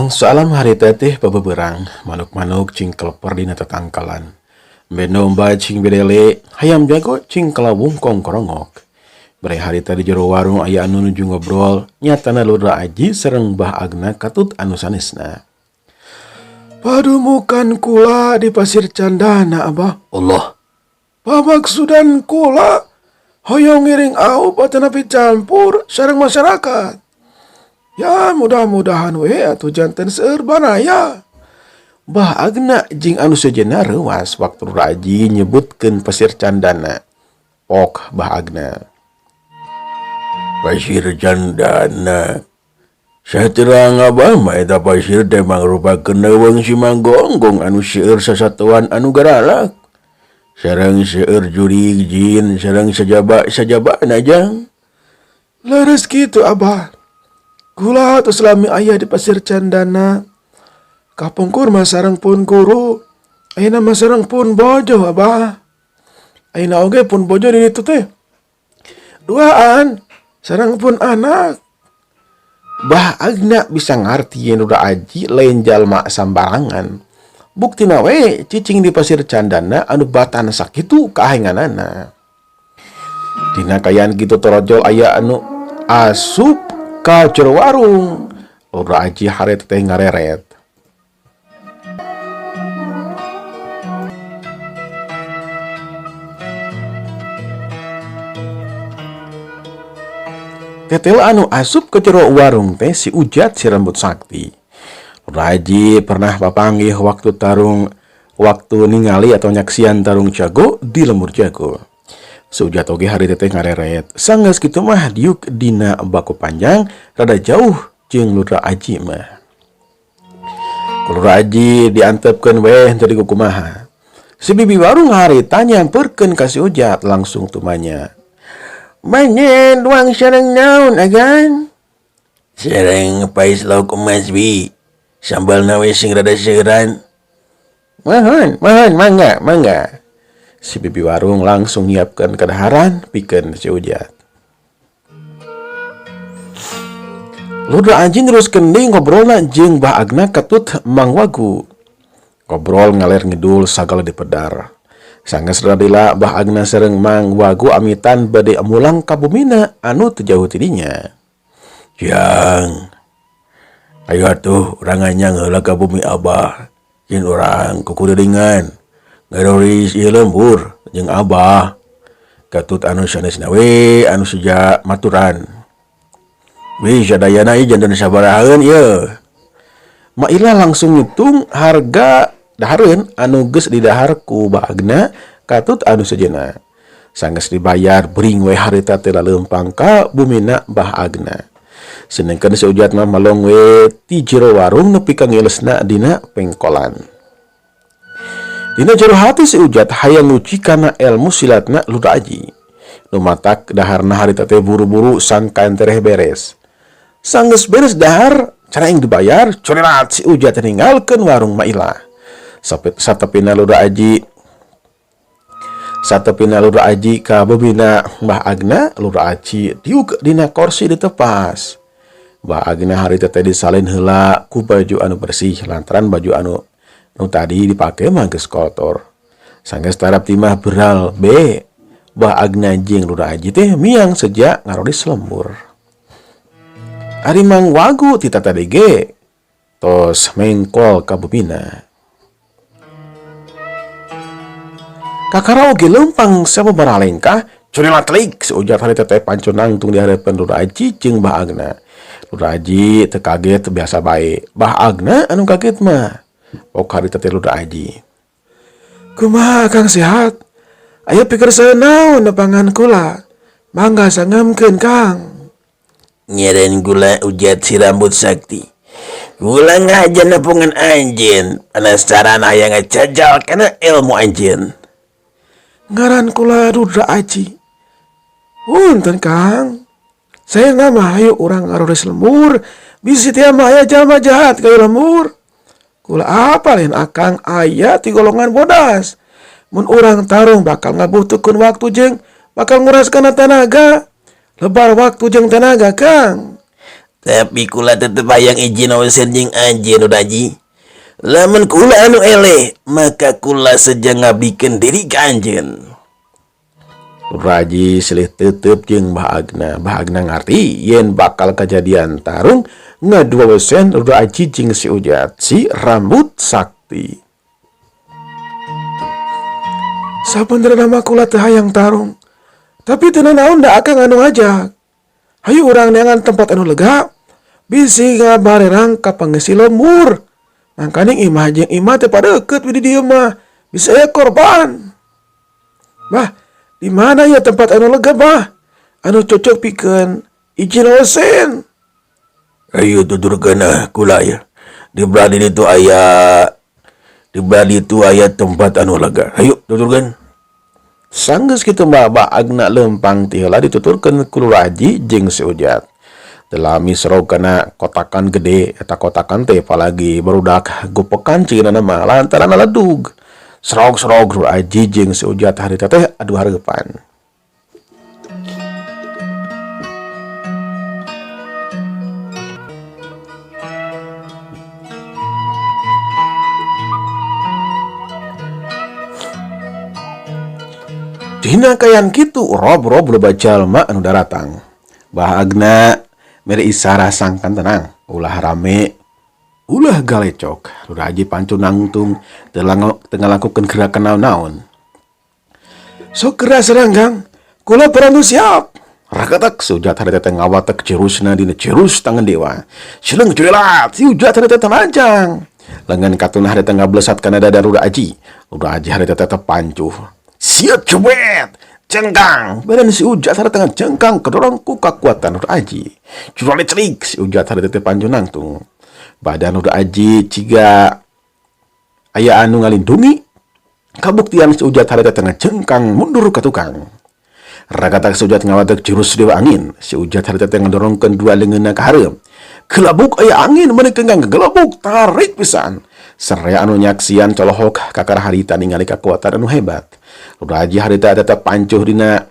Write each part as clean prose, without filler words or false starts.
Mangsa alam harita teh babeberang, manuk-manuk cing keleper dina tetangkalan. Domba cing bedele, hayam jago cing kalawung kongkorongok. Bere harita di jero warung aya anu nuju ngobrol, nyatana Lurah Aji sareng Bah Agna katut anu sanesna. Padumukan kula di Pasir Candana, Abah. Allah. Pamaksudan kula hoyong ngiring aup atanapi campur sareng masyarakat. Ya, mudah-mudahan we atuh janten seueur baraya. Bah Agna jeung anu sejenna reuwas waktu Lurah Aji nyebutkeun Pasir Candana. Pok Bah Agna. Pasir Candana. Saterang Abah mah eta pasir teh mangrupakeun leuweung Simanggonggong anu seueur sasatoan anu garalak. Sareng seueur jurig jin sareng sajaba-sajabana jang. Leres kitu, Abah. Kula tos lami aya di Pasir Candana. Kapungkur mah sareng pun guru, ayeuna mah sareng pun bojo, Abah. Ayeuna oge pun bojo di ditu teh. Duaan sareng pun anak. Bah Agna bisa ngarti yen Lurah Aji lain jalma sambarangan. Buktina we cicing di Pasir Candana anu batan sakitu kaahenganana. Dina kaayaan kitu torojol aya anu asup ka jero warung. Lurah Aji harita teh ngareret. Tetel anu asup ke jero warung teh si Ujat si rambut sakti. Lurah Aji pernah papanggih waktu tarung, waktu ningali atau nyaksian tarung jago di lembur jago. Si Ujat oge hari teh ngareret. Sanggeus kitu mah diuk dina baku panjang rada jauh jeung Lurah Aji mah. Ku Lurah Aji diantepkeun weh jadi kukumaha. Si bibi warung harita nyamperkeun ka si Ujat langsung tumanya. Banyak duang sareng naon agan? Sareng pais lauk emas bi. Sambal nawe sing rada seueuran. Mohon, mohon, mangga, mangga. Si bibi warung langsung nyiapkan kadaharan pikeun si Ujat. Lurah Aji neruskeun deui ngobrolna jeung Bah Agna katut Mang Wagu. Ngobrol ngaler ngidul sagala dipedar. Sanggeus radila Bah Agna sareng Mang Wagu amitan bade mulang ka bumina anu teu jauh ti dinya. Jang, ayo atuh urang nganyang heula ka bumi Abah. Jin urang kukulilingan ngaroris ieu lembur jeung Abah. Katut anu sanesna we anu seja maturan. Wih, sadayana ieu janten sabarahaeun ieu. Mailah langsung ngitung harga dahareun anu geus didahar ku Bah Agna katut anu sejenna. Sanggeus dibayar bring we harita teh laleumpang ka bumina Bah Agna. Sedengkeun si Ujat mah malong we ti jero warung nepi ka ngelesna dina pengkolan. Dina jero hati si Ujat hayang nguji kana ilmu silatna Lurah Aji. Nu matak daharna harita teh buru-buru sangkan tereh beres. Sanggeus beres dahar, cara yang dibayar, corelat si Ujat ninggalkeun warung Mailah. Satepina Lurah Aji, satepina Lurah Aji ka bebina Mbah Agna, Lurah Aji diuk dina korsi ditepas. Mbah Agna harita teh disalin heula ku baju anu bersih lantaran baju anu nu tadi dipake mah geus kotor. Sanggeus tarap timah beral be, Mbah Agna jeung Lurah Aji teh miang sejak ngaroris lembur. Ari Mang Wagu ti tadi ge tos mengkol ka bumina. Kakara oge leumpang sababaraha lengkah, curilat lik si Ujat harita teh pancun nangtung di hareupeun Lurah Aji jeung Bah Agna. Lurah Aji teu kaget biasa bae. Bah Agna anu kaget mah. Pok harita teh Lurah Aji. Kumaha Kang sehat? Aya pikir naon nepangan kula. Mangga sangemkeun Kang. Nyeren gula Ujat si rambut sakti. Gula ngajan nepungan anjeun. Penasaran hayang ngajajal kana ilmu anjeun. Ngaran kula Lurah Aji. Punten Kang. Saya nama hayu urang ngaroris lembur. Bisi teh mah aya jalma jahat ka lembur. Kula apal lain akang aya ti golongan bodas. Mun urang tarung bakal ngabutuhkeun waktu jeung bakal nguras kana tanaga. Lebar waktu jeung tenaga Kang. Tapi kula tetep hayang izin wasen jeung anjeun Lurah Haji. Lamun kula anu eleh, maka kula seja ngabdikeun diri ka anjeun. Lurah Haji silih tetep jeung Bah Agna. Bah Agna ngarti yen bakal kejadian tarung ngadua wesen Lurah Haji jeung si Ujat si rambut sakti. Sabenerna mah kula teu hayang tarung. Tapi teu nanaon da akang anu ngajak. Hayu urang neangan tempat anu lega. Bisi ngabarerang ka pangeusi lembur. Mangkaning imah jeung imah teh padeukeut we di dieu mah. Bisa aya korban. Bah, di mana ya tempat anu lega bah? Anu cocok pikeun izin wesen. Ayo tuturkeun ah kula ya. Di belah ditu aya di belah ditu aya tempat anu lega. Hayu tuturkeun. Sanggeus kitu mah Bah Agna leumpang ti heula dituturkeun ku Lurah Haji jeung si Ujat. Telami serog kana kotakan gede, eta kotakan teh palagi barudak gopokan cigana mah lantaran ledug. Serog-serog Lurah Haji jeung si Ujat harita teh adu hareupan. Dina kayan kitu rob-rob loba jalma anu daratang. Bah Agna mere isara sangkan tenang, ulah rame, ulah galecok. Lurah Haji pancu nangtung teu ngalakukeun gerakan naon-naon. Sok geura seranggang, kula perantu siap. Rakatak si Ujat harita teh ngawatek jurusna dina jurus tangan dewa. Sileung jurelat, si Ujat harita teh telanjang. Lengan katuna harita ngablesat kana dada Lurah Haji. Lurah Haji harita teh tepancuh. Sia cubet, cengkang. Badan si Ujat harita ngajengkang kedorong ku kakuatan Lurah Haji. Jurale cerik si Ujat harita teh pancuh nangtung. Badan Lurah Haji ciga aya anu ngalindungi. Kabuktian si Ujat harita teh ngajengkang mundur ka tukang. Ragatak si Ujat ngawatek jurus dewa angin. Si Ujat harita teh ngadorongkeun dua leungeunna ka hareup. Gelabuk aya angin meuni kengkang gelabuk tarik pisan. Saraya anu nyaksian colohok kakara harita ningali kakuatan anu hebat. Lurah Haji harita tetep pancuh dina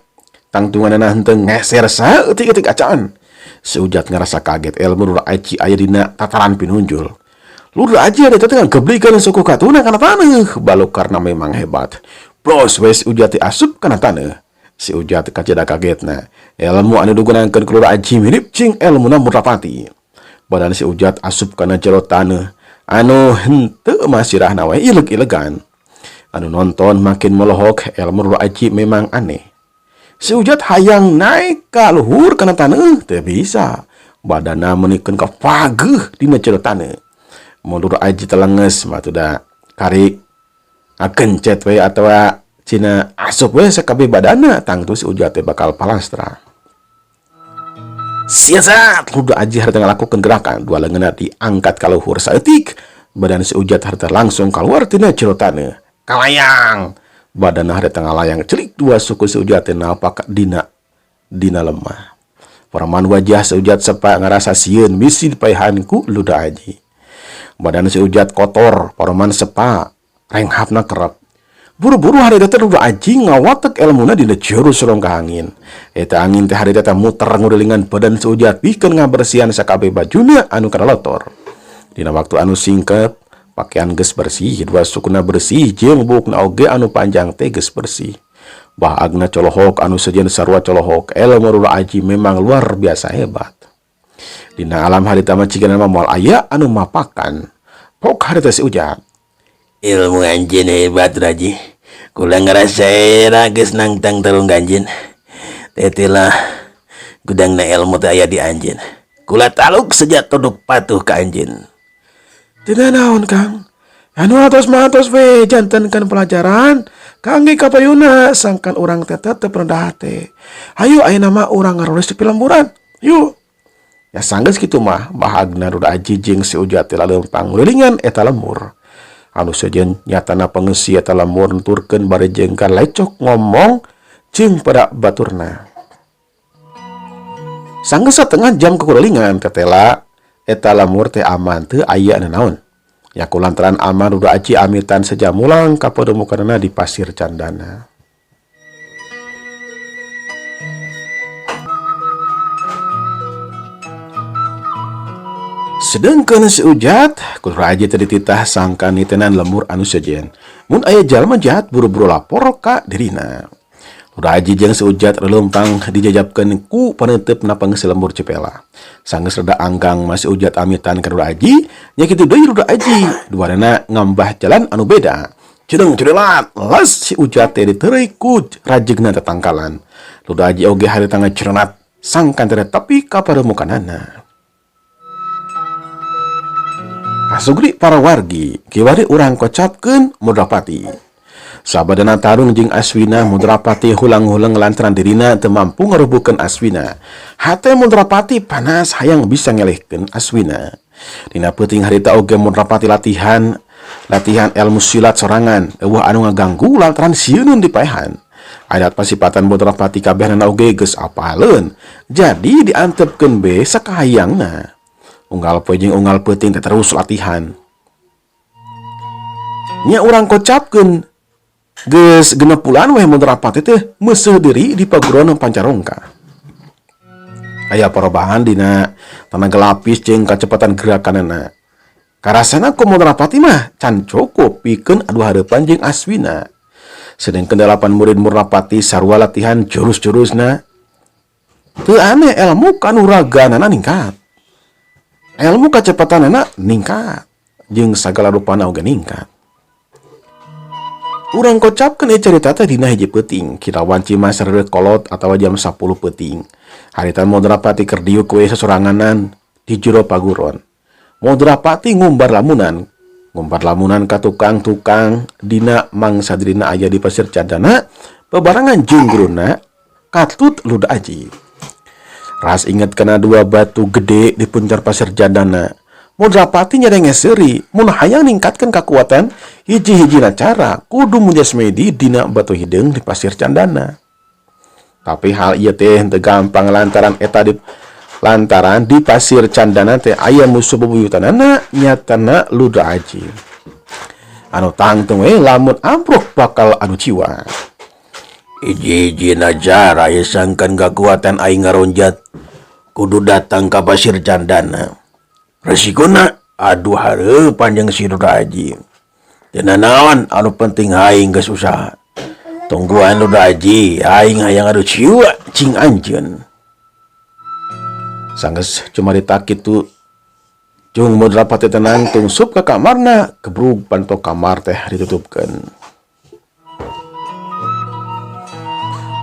tangtunganana henteu ngeser saeutik-eutik acan. Si Ujat ngarasa kaget ilmu Lurah Haji aya dina tataran pinunjul. Lurah Haji harita teh ngageblikeun suku katuna kana taneuh baluk karena memang hebat. Bros we si Ujat teh asup kana taneuh. Si Ujat kacida kagetna. Ilmu anu digunakeun ku Lurah Haji mirip jeung elmuna Murapati. Badan si Ujat asup kana jero taneuh anu henteu masirahna we ileg-ilegan. Anu nonton makin molohok ilmu Lurah Haji memang aneh. Si Ujat hayang naik ka luhur kana taneuh teu bisa. Badanna meunikeun ka pageuh dina jero taneuh. Mun Lurah Haji telenges mah teu da kari ngagencet we atawa cina asup we sakabeh badanna tangtu si Ujat teh bakal palastra. Siasat Lurah Haji harita ngalakukeun gerakan dua leungeunna diangkat ka luhur saeutik. Badan si Ujat harita langsung kaluar tina jero taneuh. Kalayang badanna harita ngalayang celik dua suku si Ujat teh napak dina lemah. Paraman wajah si Ujat sepa ngarasa sieun bisi dipaehan ku Lurah Haji. Badan si Ujat kotor, paraman sepa renghapna kerep. Buru-buru harita teh Lurah Haji ngawatek elmuna dina jurus rongka angin. Eta angin teh harita teh muter ngurilingan badan si Ujat pikeun ngabersihan sakabeh bajuna anu kana lotor. Dina waktu anu singkep, pakaian geus bersih, dua sukuna bersih, jeung buukna oge anu panjang teh geus bersih. Bah Agna colohok anu sejen sarua colohok, elmu Lurah Haji memang luar biasa hebat. Dina alam harita mah cigana mah moal aya anu mapakan. Pok harita si Ujat. Ilmu anjeun hebat Raji. Kula ngarasa era geus nangtang tarung anjeun. Tetilah gudangna ilmu teh aya di anjeun. Kula taluk sejak tunduk patuh ka anjeun. Teu naon Kang. Anu atos mah atos we jantenkeun pelajaran kangge kapayuna sangkan urang teh tetep rendah hate. Hayu ayeuna mah urang ngaroles di pilemburan. Yuk. Ya sanggeus kitu mah Bah Agna Lurah Haji jeung si Ujat teh laleumpang ngurilingan eta lembur. Anu sejen nyatana pengesi eta lembur nuturkeun bari jeung kalecok ngomong jeung pada baturna. Sanggeus satengah jam kekurilingan tetela eta lembur teh aman teu aya nanaon. Ya kulantaran aman Lurah Haji amitan seja mulang ka pademukanna di Pasir Candana. Sedengkeun si Ujat, ku Lurah Aji teh dititah sangkan nitenan lembur anu sejen. Mun aya jalma jahat buru-buru lapor ka dirina. Lurah Aji jeung si Ujat relempang dijajabkeun ku paneuteup na pangeusi lembur Cipela. Sanggeus reda anggang mah si Ujat amitan ka Lurah Aji, nya kitu deui Lurah Aji. Duanana ngambah jalan anu beda. Cedeng cedelat, les si Ujat teh diteureuy ku rajegna tatangkalan. Lurah Aji oge harita ngacerenat sangkan teh tepi ka paremukanana. Kasugri para wargi, kiwari urang kocapkeun Mudrapati. Sabadana tarung jeung Aswina, Mudrapati hulang-huleng lantaran dirina teu mampu ngarubuhkeun Aswina. Hate Mudrapati panas hayang bisa ngelehkeun Aswina. Dina peuting harita oge Mudrapati latihan latihan ilmu silat sorangan, eueuh anu ngaganggu lantaran sieuneun dipaehan. Adat pasipatan Mudrapati kabehanana oge geus apaleun, jadi diantepkeun be sakahayangna. Unggal poe jeung unggal peuting teh terus latihan. Nya urang kocapkeun geus 6 bulan weh Mudrapati teh meuseuh diri di paguron Pancarongka. Aya perubahan dina tanaga lapis jeung kacepatan gerakanana. Karasana ku Mudrapati mah can cukup pikeun adu hareupan jeung Aswina. Sedengkeun 8 murid Mudrapati sarua latihan jurus-jurusna. Teu aneh ilmu kanuraganana ningkat. Ilmu kacepatanana ningkat. Jeung sagala rupana oge ningkat. Urang kocapkeun ieu carita teh dina hiji peuting, kirawan Cimas reureuh kolot atawa jam 10 peuting. Harita Mudrapati keur diuk we sasoranganan di jero paguron. Mudrapati ngumbar lamunan. Ngumbar lamunan ka tukang-tukang dina mangsa dirina aya di Pasir Candana, bebarengan jeung guruna katut Luda Aji. Ras inget kana 2 batu gede di puncar Pasir Candana. Mudrapati nyerenge seuri, mun hayang ningkatkeun kakuatan, hiji-hijina cara kudu mujasmedi dina batu hideung di Pasir Candana. Tapi hal ieu teh henteu gampang lantaran eta di lantaran di Pasir Candana teh aya musuh bebuyutanana nyatana Luda Aji. Anu tangtung we lamun amprok bakal anu ciwa. Hiji-hijina cara ye sangkan kakuatan aing ngaronjat kudu datang ka Pasir Candana. Resikona aduh hareupan jeung si Luda Aji. Teu nanaon anu penting aing geus usaha. Tungguan Luda Aji, aing hayang adu ciwa cing anjeun. Sanggeus cumarita kitu cung Mudrapati tenang tungsup ka kamarna, kebrug panto kamar teh ditutupkeun.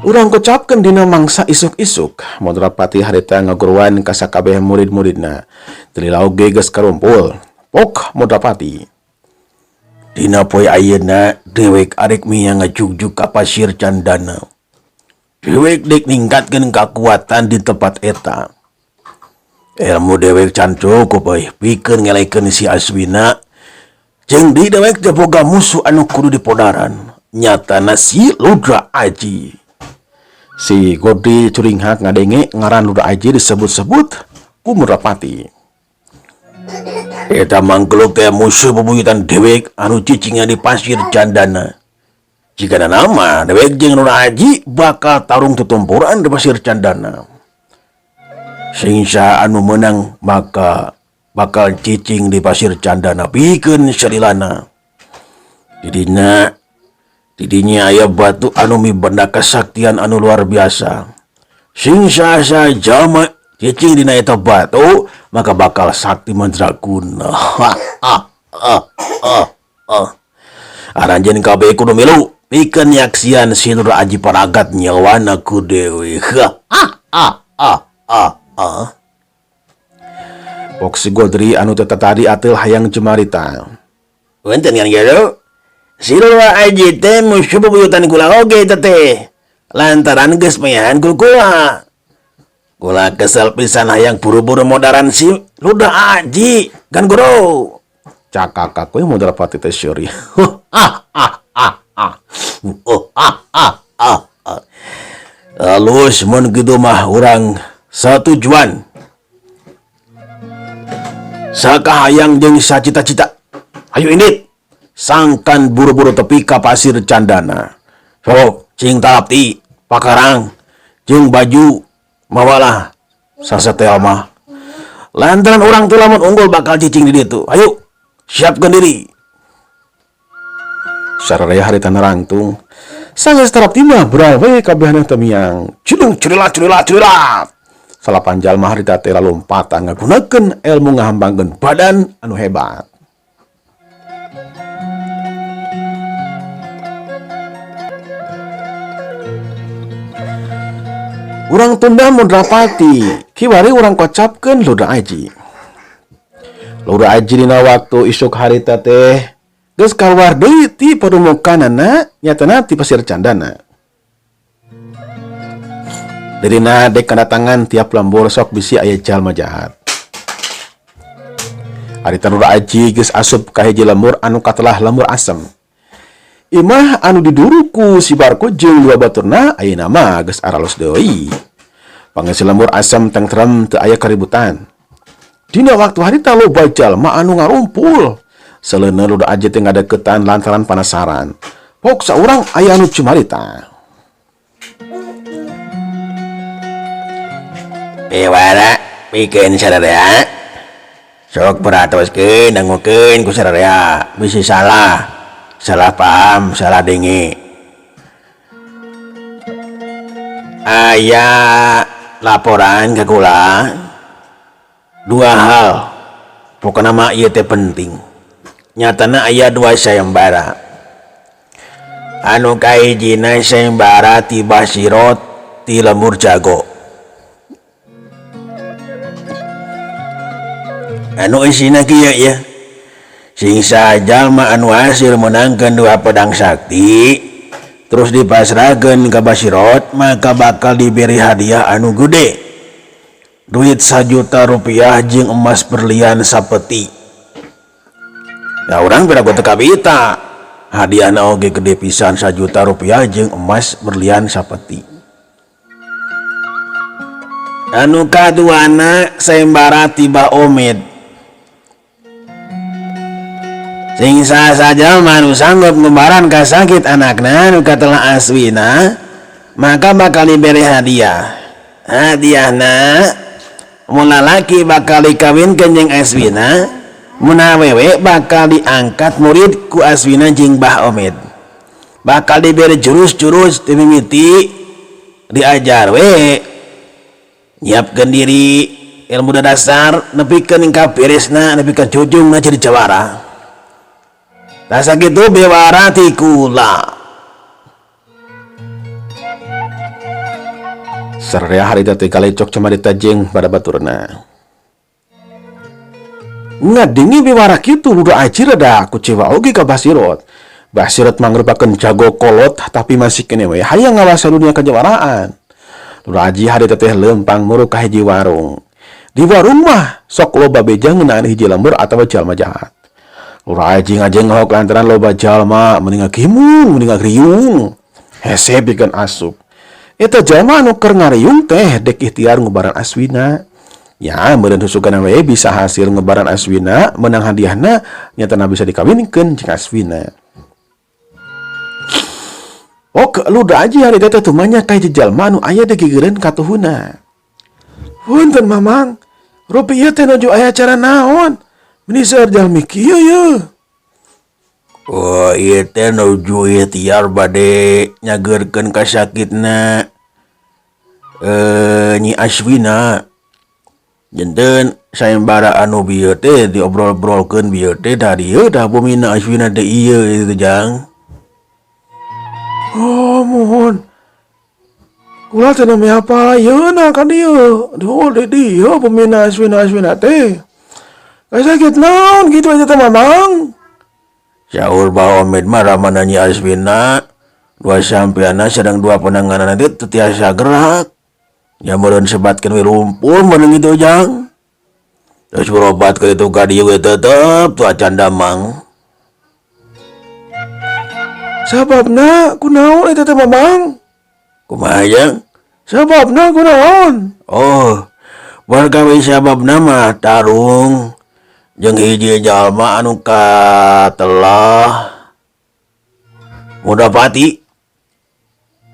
Urang kocapkeun dina mangsa isuk-isuk, Mudrapati harita ngaguruan ka sakabeh murid-muridna. Teu oge geus karumpul. Pok Mudrapati. Dina poe ayeuna dewek arek miang ngajugjug ka Pasir Candana. Dewek dek ningkatkeun kakuatan di tempat eta. Ilmu dewek can cukup euy, pikeun ngelekeun si Aswina. Jeung di dewek teh boga musuh anu kudu dipodaran. Nyatana si Ludra Aji. Si Godri curinghak ngadenge ngaran Ludra Aji disebut-sebut ku Mudrapati. Eta mangkeluk teh musuh bebuyutan dewek anu cicingna di Pasir Candana. Jika nama dewek jeung Ludra Aji bakal tarung tutumpuran di Pasir Candana. Sing saha anu menang maka bakal cicing di Pasir Candana pikeun salilana. Didinya aya batu anu mibanda kesaktian anu luar biasa. Sing saha jalma cicing dina eta batu maka bakal sakti mandraguna. Aranjeun kabeh kudu milu pikeun nyaksian si Ludra Aji paragat nyawana ku dewe. Pok si Godri anu teu tadi ateul hayang cumarita. Punten kan guru? Si Ludra Aji teh musuh bebuyutan kula oge eta teh. Lantaran geus meyahan ku kula. Kula kesel pisan hayang buru-buru modaran si Ludra Aji kan guru. Cakakak we Mudrapati teh seuri. Halus mun kitu mah urang satujuan. Sakahayang jeung sacita-cita. Ayo indit. Sangkan buru-buru tepi ka Pasir Candana. Sok cing talapti pakarang jeung baju mawalah sasetel mah. Lantaran urang teh lamun unggul bakal cicing di ditu. Hayu, siapkeun diri. Sararea harita narangtung. Sanggeus tarapti mah beral we kabehna teu miang. Cilung curilat curilat curilat. Salapan jalma harita teh lalompatan ngagunakeun ilmu ngahambangkeun badan anu hebat. Urang tunda Mudrapati, kiwari urang kocapkeun Ludra Aji. Ludra Aji dina waktu isuk harita teh geus kaluar deui ti padumukanana nyatana ti Pasir Candana. Dirina dek kadatangan tiap lembur sok bisi aya jalma jahat. Harita Ludra Aji geus asup ka hiji lembur anu katelah lembur asem. Imah anu diduru ku si Barko jeung dua baturna ayeuna mah geus aralus deui. Pangeusi lembur asem tengtrem teu aya kaributan. Dina waktu harita loba jalma anu ngarumpul. Seleuna Ludra Aji teh ngadeukeutan lantaran panasaran. Pok saurang aya anu cumarita. Bewara pikeun sararea. Sok peratoskeun dangukeun ku sararea bisi salah. Salah paham, salah denge. Aya laporan ke kula dua hal. Pokona mah ieu teh penting. Nyatana aya dua sayembara. Anu kahijina sayembara ti Basirot ti Lembur Jago. Anu isina kieu ya. Sing sajalma anu hasil menangkeun dua pedang sakti terus dipasrahkeun ka Basirot maka bakal diberi hadiah anu gede, duit 1 juta rupiah jeung emas berlian sapeti. Ya urang pira teu kabita hadiahna oge gede pisan 1 juta rupiah jeung emas berlian sapeti. Anu kaduana sayembara tiba Omid. Sing saja manu sanggup ngubaran kasakit anakna nu katelah Aswina maka bakal diberi hadiah. Hadiahna mun lalaki bakal dikawinkeun jeung Aswina, mun awewe bakal diangkat murid ku Aswina jeung Bah Omid. Bakal diberi jurus-jurus ti mimiti diajar we nyiapkeun diri ilmu dasar nepikeun ka beresna nepi ka jujungna jadi jawara. Tah sakitu bewara ti kula. Sararea harita teh kalecok camarita jeung pada baturna. Ngadingi bewara kitu Ludra Aji rada kucewa oge ka Basirot. Basirot mangrupakeun jago kolot tapi masih kene we hayang ngawasa dunia kajawaraan. Ludra Aji harita teh lempang muruk ka hiji warung. Di warung mah sok loba beja ngeunaan hiji lembur atawa jalma jahat. Ludra Aji ngajengok lantaran loba jalma mending ngagimung, mending ngagriung. Hese pikeun asup. Eta jalma anu keur ngariung teh dek ikhtiar ngubaran Aswina. Ya, meureun husugana we bisa hasil ngubaran Aswina, menang hadiahna nyatana bisa dikawinkeun jeung Aswina. Ok, Ludra Aji hari teh tumanya ka hiji jalma anu aya di gigireun katuhuna. Punten Mamang, rupi ieu teh nuju aya acara naon? Meni seueur jalmi kieu ye. Oh, ieu teh nuju ikhtiar bade nyageurkeun kasakitna Nyi Aswina. Janten sayembara anu bieu teh diobrol-obrolkeun bieu teh da dieu dah bumina Aswina teh ieu itu jang. Oh, mohon. Kula teh nami apa ayeuna ka dieu? Duh, di dieu bumina Aswina Aswina teh. Kasakit naon kitu aja teh Mamang? Saur Bah Omid mah ramana Nyi Aswina dua sampeana sedang dua penanganan teh teu tiasa gerak. Ya meureun sebatkeun we lumpur meureun kitu jang. Terus berobat ka ditu ka dieu we tetep tu acan damang. Sababna kunaon eta teh Mamang? Kumaha jang? Sababna kunaon? Oh, barkawi sababna mah tarung jeung hiji jalma anu katelah Mudapati.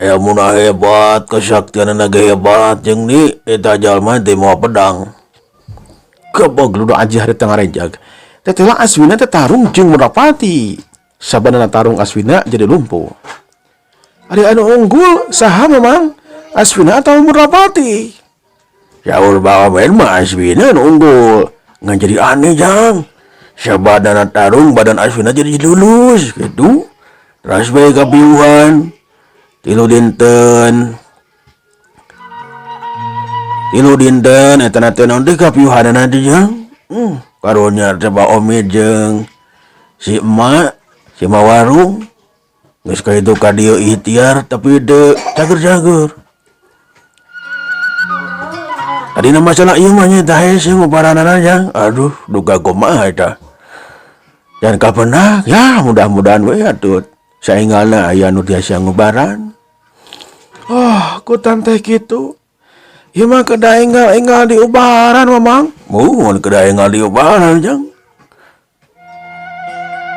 Ilmuna hebat, kesaktianna ge hebat jeung di eta jalma teh mawa pedang. Gebeg Ludo Aji harita ngarejag. Tetela Aswina teh tarung jeung Murapati. Sabanana tarung Aswina jadi lumpuh. Ari anu unggul saha, Mamang? Aswina atau Murapati? Saur Bang Omed mah Aswina nu unggul. Ngan jadi aneh, Jang. Sabadana tarung badan Aswina jadi lulus gitu. Terus bae kapiuhan. 3 dinten. 3 dinten eta na teh naon teh kapiuhanana teh, Jang. Karunya teh Ba Omid jeung si emak, si emak warung. Geus ka ditu ka dieu ikhtiar tapi teu cager-cager. Tadina masalah ieu mah nya tah hese ngubaranana, Jang. Aduh, duka kumaha eta. Dan kapenak ya mudah-mudahan we atuh saenggalna aya nu tiasa ngubaran. Oh, ku teh kitu. Ieu mah kedah enggal-enggal diubaran, Mamang. Muhun kedah enggal diubaran, Jang.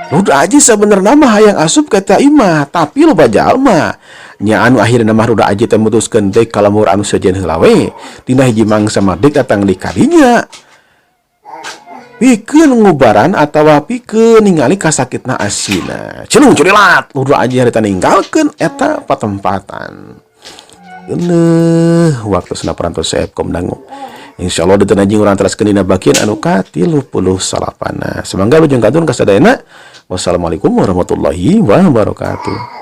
Ludo Aji sebenarnya mah hayang asup ka eta imah, tapi loba jalma. Nya anu akhirna mah Ludo Aji teh mutuskeun deuk ka lembur anu sejen heula we. Dina hiji mangsa mah deuk datang di kadinya. Pikeun ngubaran atawa pikeun ningali kasakitna Aswina. Cilung curilat Ludo Aji harita ninggalkeun eta patempatan. Geuneuh waktu parantos seep kom dangu. Insyaallah dinten anjing urang teraskeun dina bagian anu ka-38. Semoga wilujeng kantun kasadayana. Wassalamualaikum warahmatullahi wabarakatuh.